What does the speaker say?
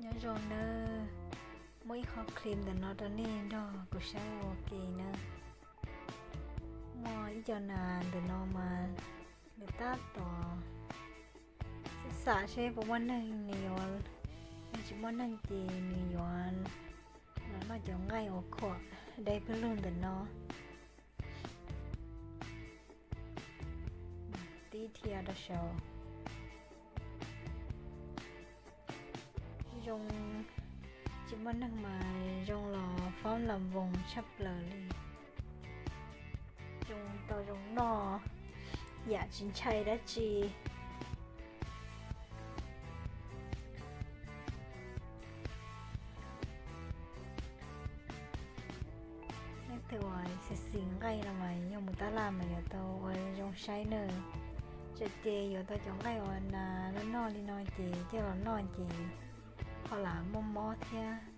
Nyob zoo nawb, muaj ib qho clip ntawm no rau nej nrog kuv saib ua ke nawb. Muaj ib co nas ntawm no mas nws tab tom xam seb puas muaj neeg, nws yuav, yog tsis muaj neeg ces nws yuav los noj cov nqaij uas khuam dai pawg lug ntawm no. Tib dhia rau saud. Zoo, tsis muaj neeg mas zoo los fob los voos tshaj plaws li. Zoo tau zoo noj yam tsis ntshai dab tsi. Leej twg uas xis xis nqaij no mas yog mus tab laj mas yuav tau ua zoo saib nawb. Tseem ces yuav tau cov nqaij uas nas noj noj li no ces coj los noj ces ho lam muaj mob thiab.